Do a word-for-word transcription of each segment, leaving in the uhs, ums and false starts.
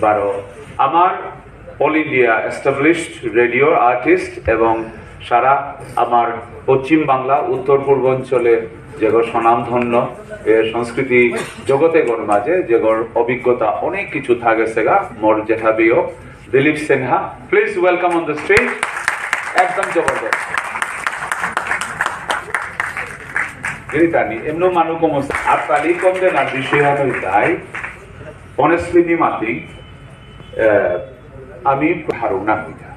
বারো আমার all India established রেডিওর আর্টিস্ট এবং সারা আমার পশ্চিম বাংলা উত্তর পূর্বাঞ্চলে যেগো স্বনামধন্য এ সংস্কৃতি জগতে গর মাঝে যেগর অভিজ্ঞতা অনেক কিছু থাকেসেগা মোর জেঠা বিয়ো দিলীপ Sinha, please welcome on the stage। একদম জবরদস্ত। গিরিতানি এমন মানু কমস আর তালি কম দেন আর বিষয় হলো তাই অনেস্টলি মি মাতি, আহ, আমি হারৌ না কইতা।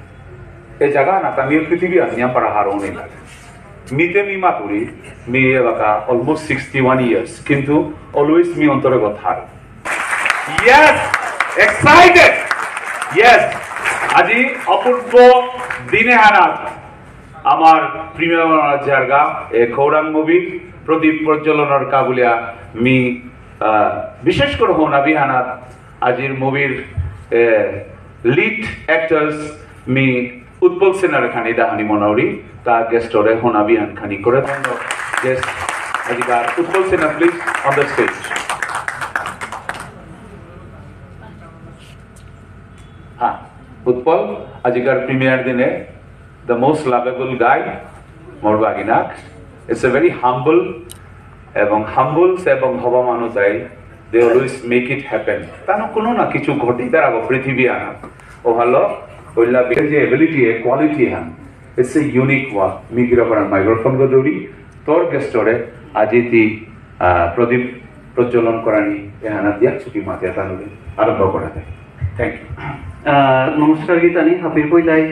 এ জায়গা না, আমি পৃথিবী আমি আমার হারৌ নেই লাগে। মিতে মি মাতুরি, মি এলাকা almost sixty one years, কিন্তু always মি অন্তরে কথা হারৌ। Yes, excited। Yes, আজি অপূর্ব দিনে হানাত আমার প্রিমিয়ার জায়গা এ খৌরাং মুভি প্রদীপ প্রজ্বলনর কাবুলিয়া মি, আহ, বিশেষ করে হনাবি হানাত আজির মুভির, এ, লিড অ্যাক্টরস মি উৎপল সিনহারে খানি ডাহানি মনাউরি, তা গেস্টরে হনাবি হান খানি করে ধন্য গেস্ট আজিকার উৎপল Sinha, please on the stage। হ্যাঁ, উৎপল, আজিকার প্রিমিয়ার দিনে the most lovable guy, মোর বাগিনাক। It's a very humble এবং হাম্বলস এবং হবা মানু তাই, they always make it happen। তানো কোনো না কিছু ঘটি তার আগো পৃথিবী আনা। ও হলো, ওইলা বিশেষ যে এবিলিটি, এ কোয়ালিটি হান, it's a unique one। Me গিরা পারা মাইক্রোফোন গো দৌড়ি, তোর গেস্টরে, আজি তি, আহ, প্রদীপ প্রজ্বলন করানি, এহানা দিয়া ছুটি মাতিয়া তানুরে আরম্ভ করা যায়। Thank you। আহ, নমস্কার গিতানি, হাবির পইলাই,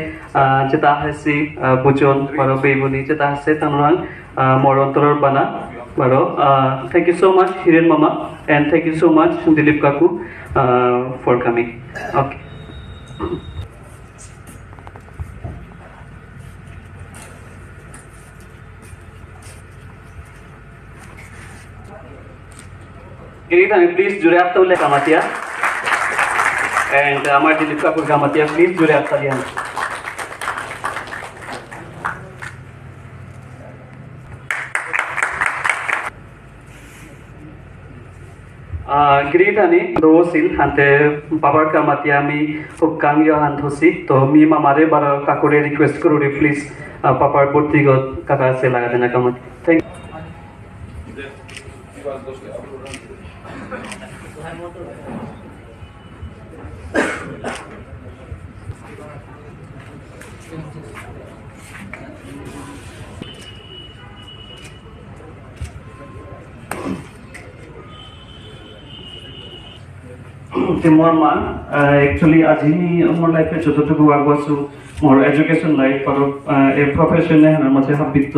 আহ, যেতা হাসি, আহ, বুজন, বারো বেইবুনি, যেতা হাসে তানুরাং, আহ, মোর অন্তরর বানা, বারো, আহ, thank you so much, হিরেন মামা, and thank you so much, Dilip কাকু, আহ, for coming। Okay। গিরিগিথানি, please জোরে আত্তা উল্লে কামাতিয়া। And আমার দিলীপ কাকুর কামাতিয়া, please জোরে আত্তা দিয়ান। আহ, গিরিগিথানি, দোসিল, হান্তে বাবার কামাতিয়া আমি খুব কামিও হান থসি। তো মি মামারে বারো কাকুরে request করুরি, please, আহ, বাবার বর্তিগত কাকা সে লাগা দেনা কামাত। Thank you। তে মোর মা, আহ, actually আজি মি মোর লাইফে যতটুকু আগুয়াসু, মোর এডুকেশন লাইফ আর, আহ, এ প্রফেশনে হানার মাঝে হাবিত,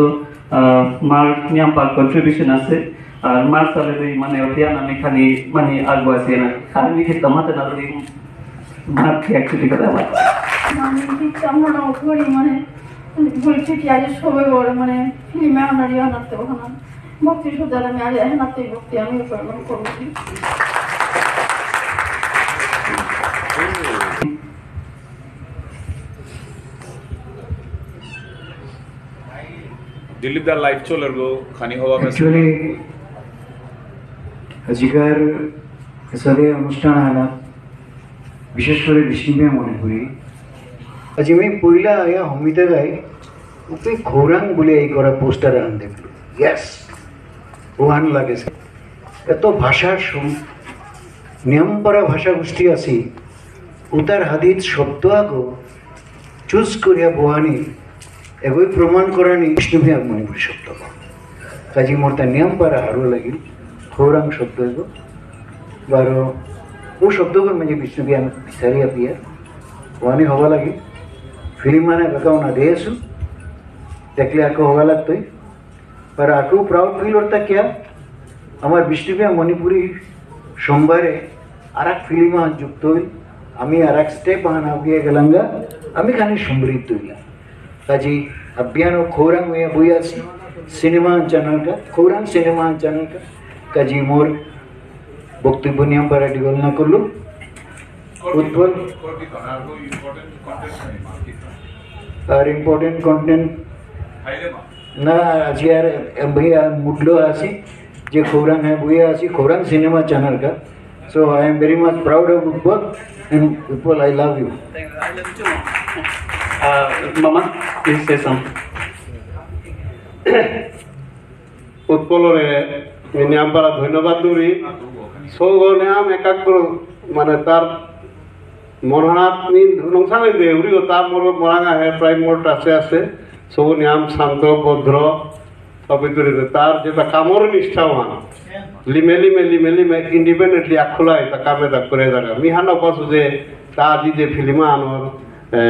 আহ, মার নিয়াম পার কন্ট্রিবিউশন আছে। আর মার সালে দুই মানে অভিয়ান আমি খানি মানে আগুয়াসি না। খানি মি খেতাম হাতে না ধরি মার কি actually কথা আমার। আমি কিচ্ছু আমরা না করি মানে বলছি কি আজ সবে বড় মানে ফিল্মে আমরা ইয়ে হানাতে ওখানে ভক্তি সুদার আমি আজ হানাতে ভক্তি আমি উপর করছি। দিলীপ দা লাইভ চলের গো, খানি হবা মেসেজ। Actually, আজিকার এসাদে অনুষ্ঠান আহানাত, বিশেষ করে বিষ্ণুপ্রিয়া মণিপুরী। আজি আমি পইলা আয়া হমিতা গাই, উপে খৌরাং বুলে এই করা পোস্টার আন দেখলো। Yes, ওহান লাগেসে। এত ভাষার সম-, নিয়ামপারা ভাষা গোষ্ঠী আছি, উতার হাদিত শব্দ আগো চুজ করিয়া বোয়ানি, এগোই প্রমাণ করানি বিষ্ণুপ্রিয়া মণিপুরী শব্দ। কাজী মোর তা নিয়ামপারা হারো লাগিল, খৌরাং শব্দ এগো। বারো, ও শব্দ করে মানে বিষ্ণুপ্রিয়া আমি বিচারিয়া পিয়া, ওয়ানি হবা লাগিল। ফিল্ম মানে বেকাও না দেসু, দেখলে আকো হবা লাগতই। আর আকো প্রাউড ফিল অরতা কিয়া? আমার বিষ্ণুপ্রিয়া মণিপুরী সোমবারে আর এক ফিল্ম আহান যুক্ত হইল। আমি আর এক স্টেপ আহান আগুয়ে গেলাঙ্গা, আমি খানি সমৃদ্ধ হইলাম। কাজী আবিয়ানো খৌরাং হইয়া বই আছি, সিনেমা আহান চানারকা, খৌরাং সিনেমা আহান চানারকা। কাজী মোর বক্তব্য নিয়ামপারা ডিগল না করলো। উৎপল। আর ইম্পর্টেন্ট কন্টেন্ট না, আজি আর ভাই আর মুডলো আছি যে খৌরাং হ্যাঁ বইয়া আছি, খৌরাং সিনেমা চানারকা। So I am very much proud of Utpal, and Utpal, I love you. Uh, Mama, please say something. উৎপলরে মি নিয়াম পারা ধন্যবাদ দৌরি। সৌগ নিয়াম একাগ্র, মানে, তার মনহাত নি নংসামে দে উড়িও, তার মোর মরাঙ আহে, প্রায় মোর টাচে আছে। সৌগ নিয়াম শান্ত, ভদ্র, সবিতুরি দে। তার যেটা কামর নিষ্ঠা ওহান, লিমে লিমে, লিমে লিমে, ইন্ডিপেন্ডেন্টলি আখুলাই তা কামে তা করে যাগা। মি হান পাসু যে তা আজি যে ফিল্ম আনর, এ,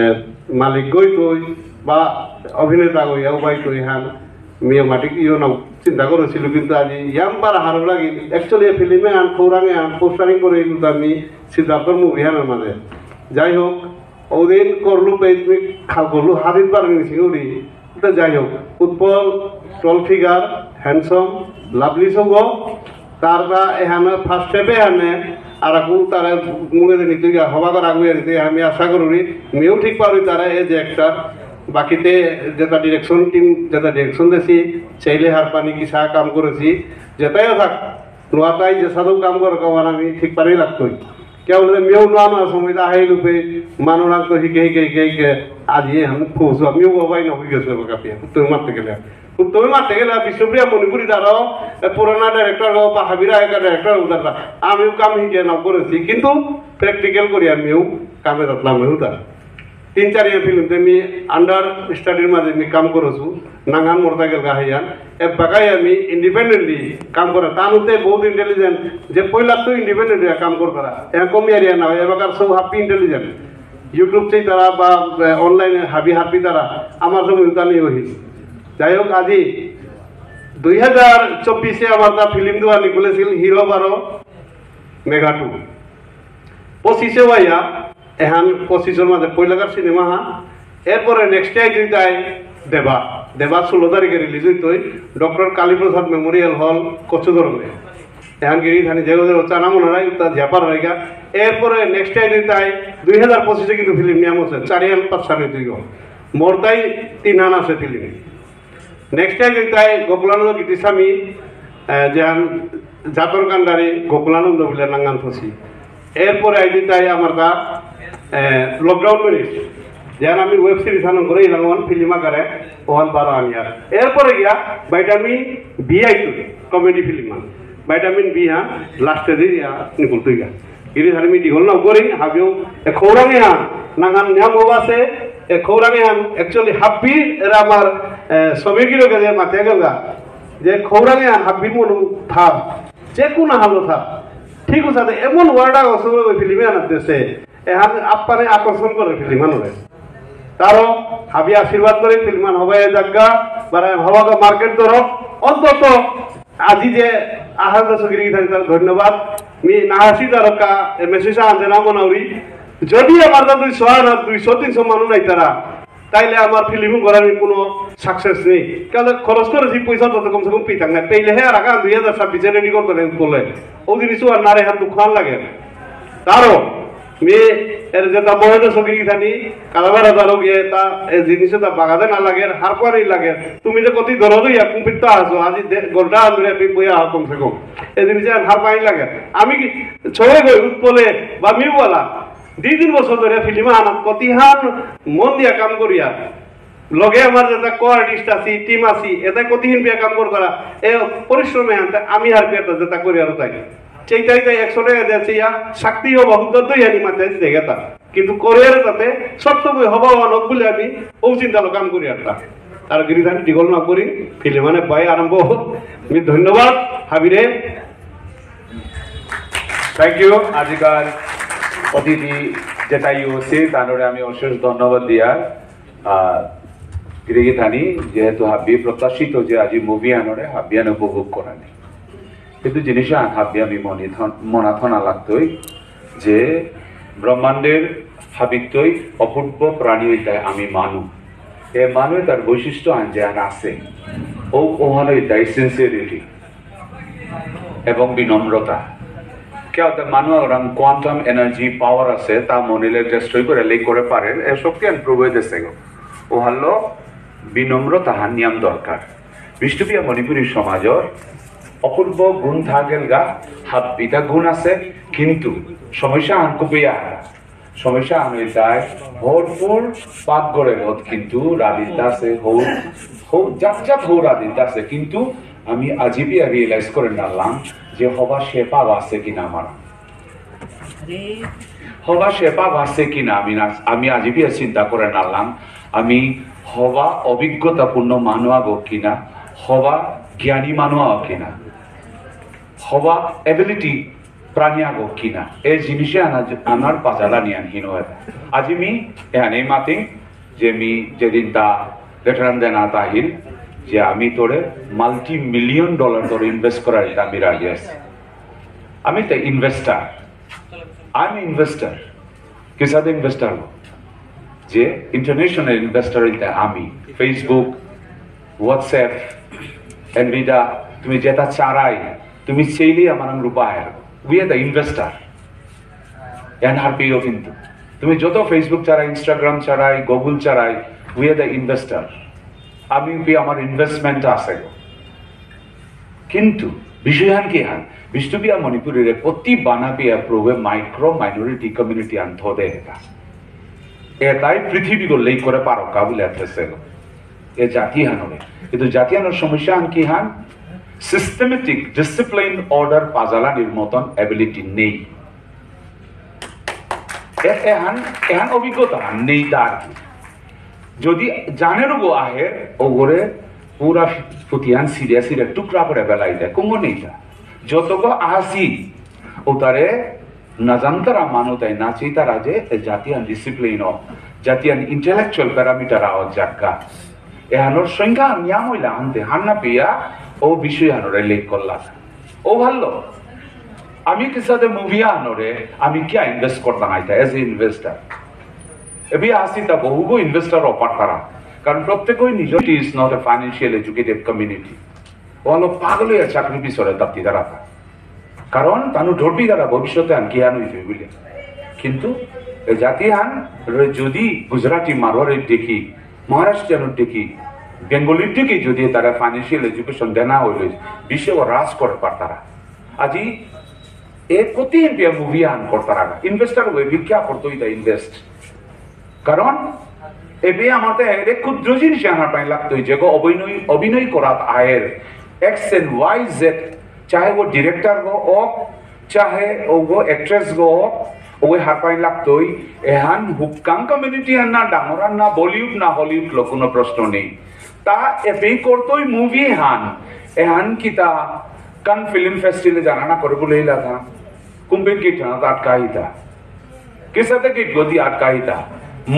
মালিক গই তৈ বা অভিনেতা গই, এও বাই তৈ হান, মিও মাটিক ইও না চিন্তা করেছিল, কিন্তু আজি ইয়াম পারা হারো লাগি। Actually, এই ফিল্মে আন, খৌরাঙে আন, পোস্টারিং করে এগুলো আমি সিদ্ধার্থর মুভি হানার মাঝে। যাই হোক, ওদিন করলু পেজ মি খাল করলু, হাদিন পারে নিছি উড়ি। তো যাই হোক, উৎপল, টল ফিগার, হ্যান্ডসাম, লাভলি সৌগ, তার তা এহানে ফার্স্ট স্টেপে এহানে আর আকু তারা মুঙে নিতে গিয়া হবা করা আগুয়ে নিতে আমি আশা করুরি, মিও ঠিক পারি তারা এ যে একটা বাকিতে যেটা ডিরেকশন টিম যেটা ডিরেকশন দেছি, চাইলে হারপানি কিসা কাম করেছি, যেটাইও থাক, নোয়াতাই যে সাধু কাম করে কামান আমি ঠিক পারি লাগতই। কেউ বলে মিও নোয়া নোয়া সময় দা হাই রূপে মানুরাং তো হিকে হিকে হিকে হিকে আজি আমি খুব মিও বাবাই না হয়ে গেছে কাপিয়া, তুমি মারতে গেলে। তুমি মাতে গেলে বিষ্ণুপ্রিয়া মণিপুরী দ্বারাও পুরানা ডাইরেক্টর গো বা হাবিরা একা ডাইরেক্টর উদারতা আমিও কাম হিকে না করেছি, কিন্তু প্র্যাকটিক্যাল করি আমিও কামে যাতলাম হুদা। তিন চার ইয়ে ফিল্ম তে আমি আন্ডার স্টাডির মাঝে আমি কাম করেছু। নাঙহান মরতা গেল গাহিয়ান এবাকাই আমি ইন্ডিপেন্ডেন্টলি কাম করে। তানুতে বহুত ইন্টেলিজেন্ট, যে পয়লা তো ইন্ডিপেন্ডেন্টলি কাম করতারা। এরকম এরিয়া না হয়, এবাকার সব হাবি ইন্টেলিজেন্ট। YouTube চেয়ে তারা বা অনলাইনে হাবি হাবি তারা আমার সব ইন্টারনি হই। যাই হোক, আজি দুই হাজার চব্বিশে আমার তা ফিল্ম দুয়া নিকুলেছিল হিরো বারো মেঘা টু। পঁচিশে ওয়াইয়া এহান পঁচিশর মাঝে পয়লাকার সিনেমা হা। এরপরে নেক্সট ইয়ার দুইটাই দেবা, দেবা ষোলো তারিখে রিলিজ হইতই। ডক্টর কালীপ্রসাদ মেমোরিয়াল হল কচুদরমে। এহান গিরি থানি যে ওদের চানা মনে রাই উত্তা ঝাপার রাইগা। এরপরে নেক্সট ইয়ার দুইটাই দুই হাজার পঁচিশে কিন্তু ফিল্ম নিয়াম আছে চারিহান পাঁচহান হইতই গো। মোরতাই তিনহান আছে ফিল্ম। নেক্সট ইয়ার দুইটাই গোকুলানন্দ গীতিস্বামী, আহ, যেহান জাতর কান্ডারি গোকুলানন্দ বলে নাঙ্গান থসি। এরপরে আই দিতাই আমার তা, এ, লকডাউন মিনিট। যেন আমি ওয়েব সিরিজ আনন্দ করে ইলাম ওয়ান ফিল্ম আকারে ওয়ান বারো আনিয়ার। এরপরে গিয়া ভিটামিন বি আইতু, কমেডি ফিল্ম আন। ভিটামিন বি হা লাস্টে দি ইয়া নিকুল তুই গা। ইনি ধারে মি দীঘল না করি, হাবিও এ খৌরাঙে হা, নাঙান নিয়াম ওবাসে, এ খৌরাঙে হান, actually হাব্বি এরা আমার, এ, সমীর গিরকে যে মাতে গেল গা, যে খৌরাঙে হান হাব্বি মনু থার, যে কোনো হালো থার। ঠিক আছে, এমন ওয়ার্ড আগ সময় ওই ফিল্মে আনার দেশে, এহান আপ্পানে আকর্ষণ করে ফিল্ম আনবে। তারও হাবি আশীর্বাদ করে ফিল্ম আন হবাই জাগা, বারা হবাগা মার্কেট ধরো, অন্তত আজি যে আহান দশ গিরি গিথানি তার ধন্যবাদ। মি নাহাসি তারকা এ মেসেজ আনতে না মনাউরি। যদি আমার তা দুইশো আর দুইশো তিনশো মানুষ নাই তারা, তাইলে আমার ফিল্ম করার কোনো সাকসেস নেই। কারণ খরচ করেছি পয়সা তত কমসে কম পিতাং না। পেইলে হে আর আগাম দুই হাজার ছাব্বিশে রেডি করতে নেই বলে। ও জিনিস আর নারে হাত দুঃখ আর লাগে। তারও মি এর যেটা বহেদে সগিরি থানি, কালাবার হাজারও গিয়ে তা এ জিনিসে তা বাগাদে না লাগে, হারপানি লাগে। তুমি যে কতি দরদ ইয়া কুম্পিত আছো, আজি দে-, ঘন্টা আন্দরে আমি বইয়া আহ কমসে কম। এ জিনিসে আর হারপানি লাগে। আমি কি ছয় গই উৎপলে বা মিউওয়ালা, দুই তিন বছর ধরে ফিল্ম আনা কতিহান মন দিয়া কাম করিয়া। লগে আমার যেটা কো আর্টিস্ট আছি, টিম আছি, এটা কতিদিন বিয়া কাম করতারা, এ পরিশ্রমে আনতে আমি আর বিয়াটা যেটা করি আর তাই। চেইতাই তাই একশো টাকা দিয়েছে ইয়া, শক্তি হবা, হুদ্দা দুই আনি মাতে দেখে তা। কিন্তু করিয়ারে তাতে সব সময় হবা অনক বলে আমি ও চিন্তা কাম করি আর তা। তার গিরিধান ডিগল না করি, ফিল্ম মানে বাই আরম্ভ হোক। আমি ধন্যবাদ হাবিরে। Thank you. আজিকার অতিথি যেটা ইউসি তানরে আমি অশেষ ধন্যবাদ দিয়ার। আহ, গিরিগিথানি যেহেতু হাবি প্রত্যাশিত যে আজি মুভি আনরে হাবিয়ান উপভোগ করানি। কিন্তু জিনিস আন হাবি আমি মনে থন-, মনা থনা লাগতই যে ব্রহ্মাণ্ডের হাবিত্তই অপূর্ব প্রাণী হইতায় আমি মানু। এ মানু তার বৈশিষ্ট্য আন যে আন আছে। ও ওহান হইতায় সিনসিয়ারিটি। এবং বিনম্রতা। কিয়া হতে মানু ওরাং কোয়ান্টাম এনার্জি পাওয়ার আছে, তা মনিলে ডেস্ট্রয় করে লেই করে পারে, এ শক্তি আন প্রভু দেশে গো। ও হলো বিনম্রতা হান নিয়াম দরকার। বিষ্ণুপ্রিয়া মণিপুরী সমাজর অপূর্ব গুণ থাকেলগা, হাবিতা গুণ আছে, কিন্তু সমস্যা আন কুপিয়া, সমস্যা আন হইতাই ভরপুর পাকঘরে রোদ কিন্তু রাধিতা আছে, হৌ, হৌ, জাত জাত হৌ রাধিতা আছে, কিন্তু আমি আজিবি রিয়েলাইজ করে নালাম যে হবা সেপা আছে কিনা আমার। হবা সেপা আছে কিনা আমি না, আমি আজিবি চিন্তা করে নালাম। আমি হবা অভিজ্ঞতাপূর্ণ মানু আগো কিনা, হবা জ্ঞানী মানু আগো কিনা, হবা এবিলিটি প্রাণী আগো কিনা, এই জিনিসে আনা, আনার পাজালা নিয়ান হিনো এতা। আজি মি এহানে মাতিং যে মি যেদিন তা ভেটারান দেনা তাহিল যে আমি তোরে মাল্টি মিলিয়ন ডলার তোরে ইনভেস্ট করার আমি রাজি আছি। আমি তো ইনভেস্টার, আমি ইনভেস্টার। কিসাদে ইনভেস্টার? যে ইন্টারন্যাশনাল ইনভেস্টার ইলতে আমি, Facebook, WhatsApp, Nvidia, তুমি যেটা চারাই, তুমি সেইলি আমার রূপায়। We are the investor. এন আর পিও কিন্তু তুমি যত Facebook চারাই, Instagram চারাই, Google চারাই, we are the investor. আমি পি আমার ইনভেস্টমেন্ট আছে গো। কিন্তু বিষয়হান কি হান? বিষ্ণুপ্রিয়া মণিপুরীরে প্রতি বানা পিয়া প্রভু মাইক্রো মাইনরিটি কমিউনিটি আন থদে এতা। এতাই পৃথিবী গো লেই করে পারো কা বুলে আথেসে গো। এ জাতি হানরে। কিন্তু জাতি হানর সমস্যা আন কি হান? সিস্টেমেটিক ডিসিপ্লিন অর্ডার পাজালানির মতন এবিলিটি নেই। এ-, এহান, এহান অভিজ্ঞতা নেই তার কি। যদি জানের গো আহে, ওগরে পুরা ফুতিয়ান সিরিয়া সিরিয়া টুকরা করে বেলাই দেয়, কুঙ্গ নেই তা। যতগো আসি, ওতারে না জানতারা মানু তাই না চেইতারা যে এ জাতিয়ান ডিসিপ্লিন, জাতিয়ান ইন্টেলেকচুয়াল প্যারামিটার আওয়ার জাগা। এহানোর সংখ্যা নিয়াম হইলা আনতে হান্না পেয়া ও বিষয় হানোরে লেখ করলা। ও ভালো, আমি কিসাদে মুভি আনোরে আমি কিয়া ইনভেস্ট করতাম আইতা এজ এ ইনভেস্টার? এবি আসি তা বহুগো ইনভেস্টার অপার তারা, কারণ প্রত্যেকই নিজে is not a financial educated community। Walon পাগল হইয়া চাকরি পিছরে দাপতি দাঁড়াতা, কারণ তানু ডরবি দাঁড়া ভবিষ্যতে আন কি আন হইতে বুলে। কিন্তু এ জাতি আন রে যদি গুজরাটি মারোয়ারি দেখি, মহারাষ্ট্রিয়ান দেখি, বেঙ্গলির দেখি যদি তারা ফাইন্যান্সিয়াল এডুকেশন দেনা হইলে বিশ্ব রাজ করে পারতারা। আজি এ কতি ইন্ডিয়া মুভি আন করতারা, ইনভেস্টার হয়ে ভিক্ষা করতো ইতা ইনভেস্ট। কারণ এবে আমাতে এরে ক্ষুদ্র জিনিস আনার পাই লাগতো, যে গো অভিনয়, অভিনয় করাত আয়ের এক্স এন্ড ওয়াই জেড, চাহে ও ডিরেক্টর গো ও, চাহে ও গো অ্যাক্ট্রেস গো ও, ওই হারপাই লাগতোই। এহান হুকাং কমিউনিটি আন না, ডাঙর আন না, বলিউড না হলিউড লো, কোনো প্রশ্ন নেই। তা এবেই করতোই মুভি হান, এহান কিতা কান ফিল্ম ফেস্টিভ্যালে জানা না করে বলেই লাগা। কুম্পির গিট না আটকাইতা। কিসাতে গিট গদি আটকাইতা।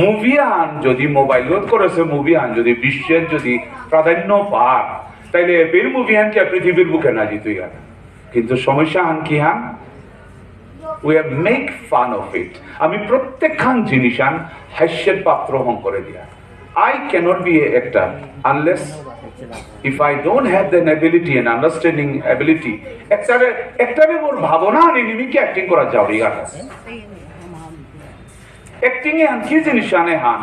মুভি আন যদি মোবাইল লোড করেছে, মুভি আন যদি বিশ্বের যদি প্রাধান্য পার, তাইলে এবের মুভি আন কি পৃথিবীর বুকে না জিতুই আর। কিন্তু সমস্যা আন কি হান? We are make fun of it. আমি প্রত্যেকখান জিনিস আন হাস্যের পাত্র হং করে দিয়া। I cannot be a actor unless if I don't have the ability and understanding ability. একটা, একটা ওর ভাবনা আনি নিমি কি অ্যাক্টিং করা যাওরি গান। অ্যাক্টিং এ আন কি জিনিস আনে হান?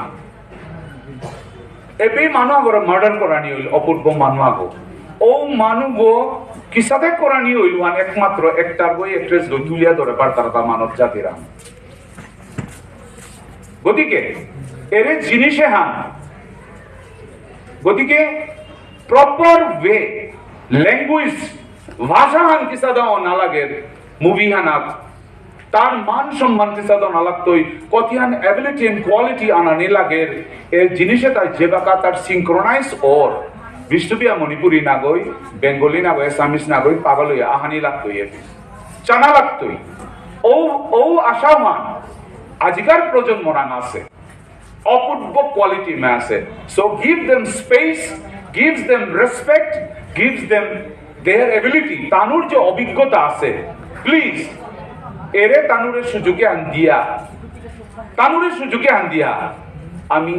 এবে মানু আগরে মার্ডার করানি হইল, অপূর্ব মানু আগো। ও মানু গো কিসাদে করানি হইল, আন একমাত্র অ্যাক্টর গো, অ্যাক্ট্রেস গো তুলিয়া ধরে পারতারা তা মানব জাতির আন। গতিকে এরে জিনিসে হান, গতিকে প্রপার ওয়ে, ল্যাঙ্গুয়েজ, ভাষা হান কিসাদে অনা লাগে মুভি হানাত, তার মান সম্মান কিসাদে অনা লাগতই, কতিয়ান এবিলিটি এন্ড কোয়ালিটি আনানি লাগে, এর জিনিসে তাই যে বাকা তার সিঙ্ক্রোনাইজ অর, বিষ্ণুপ্রিয়া মণিপুরী নাগই, বেঙ্গলি নাগই, অ্যাসামিস নাগই, পাগল হইয়া আহানি লাগতই এর। চানা লাগতই। ও, ও আশামান আজিকার প্রজন্ম রাং আছে। অপূর্ব কোয়ালিটি মে আছে। So give them space, gives them respect, gives them their ability। তানুর যে অভিজ্ঞতা আছে, প্লিজ, এরে তানুরে সুযোগে আন দিয়া, তানুরে সুযোগে আন দিয়া, আমি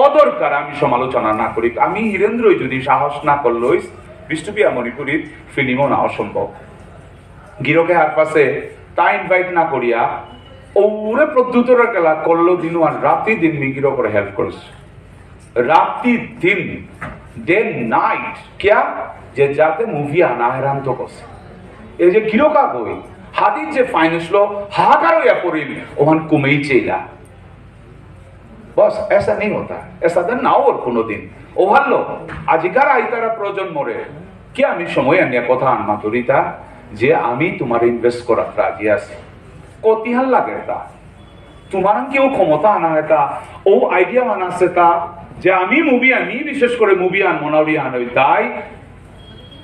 অদরকার আমি সমালোচনা না করি। আমি হীরেন্দ্রই যদি সাহস না করলইস, বিষ্ণুপ্রিয়া মণিপুরীর ফিল্মও না অসম্ভব। গিরকে হারপাসে তা ইনভাইট না করিয়া ওরে প্রদ্যুতরা গেলা করলো দিন ওয়ান রাতি দিন মি গিরকরে হেল্প করেছে। রাতি দিন, ডে নাইট, কিয়া? যে যাতে মুভি আনা হেরান তো করছে। এই যে গিরকা গই, হাদির যে ফাইন্যান্স লো হাহাকার হইয়া পড়িল, ওহান কমেই চেইলা। বস, এসা নেই হতা, এসা দেন না ওর কোনোদিন। ও ভালো, আজিকার আইতারা প্রজন্মরে কি আমি সময় আনিয়া কথা আন মাতুরিতা যে আমি তোমার ইনভেস্ট করাত রাজি আছি। কতিহান লাগে তা? তোমার কেউ ক্ষমতা আনা এটা, ও আইডিয়া আনা আছে তা, যে আমি মুভি আনি, বিশেষ করে মুভি আন মনাউরি আন হইল তাই,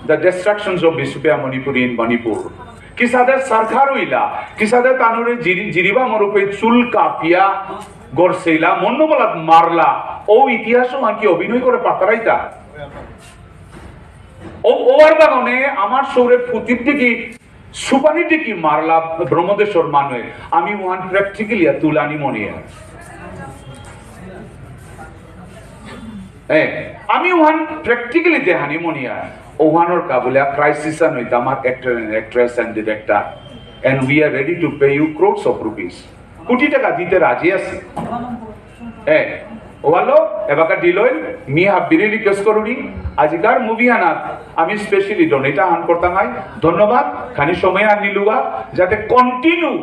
The Destructions of Bisupiya Manipuri in Manipur। কিসাদে সরকার হইলা, কিসাদে তানুরে জিরি-, জিরিবা মরুপে চুল কাপিয়া গরসেইলা, মন্নবলাত মারলা, ও ইতিহাসও আনকি অভিনয় করে পাতারাইতা। ও, ওয়ার বাগানে আমার সৌরে ফুতির দিকে সুপানি টিকি মারলা ব্রহ্মদেশর মানুয়ে, আমি ওহান প্র্যাকটিক্যালি তুলানি মনিয়া। এ, আমি ওহান প্র্যাকটিক্যালি দেহানি মনিয়া। ওহানর কাবুলিয়া ক্রাইসিস আন হইতা আমার actor and actress and director। And we are ready to pay you crores of rupees। কোটি টাকা দিতে রাজি আছি। এ, ওয়ালো, এবাকা দিলইল, মি হাবিরে রিকোয়েস্ট করুরি, আজিকার মুভি আনাত আমি স্পেশালি ডোনেট আহান করতাম আই। ধন্যবাদ, খানি সময় আর নিলুগা, যাতে কন্টিনিউ,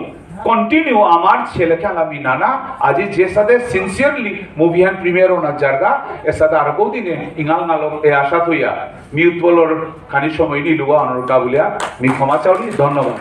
কন্টিনিউ আমার ছেলে খেলা মি নানা, আজি যে সাথে সিনসিয়ারলি মুভি আন প্রিমিয়ার ওনার জায়গা, এর সাথে আরো দিনে ইঙাল নালক এ আশা থইয়া, মি উৎপলর খানি সময় নিলুগা অনর কাবুলিয়া, মি ক্ষমা চাউরি, ধন্যবাদ।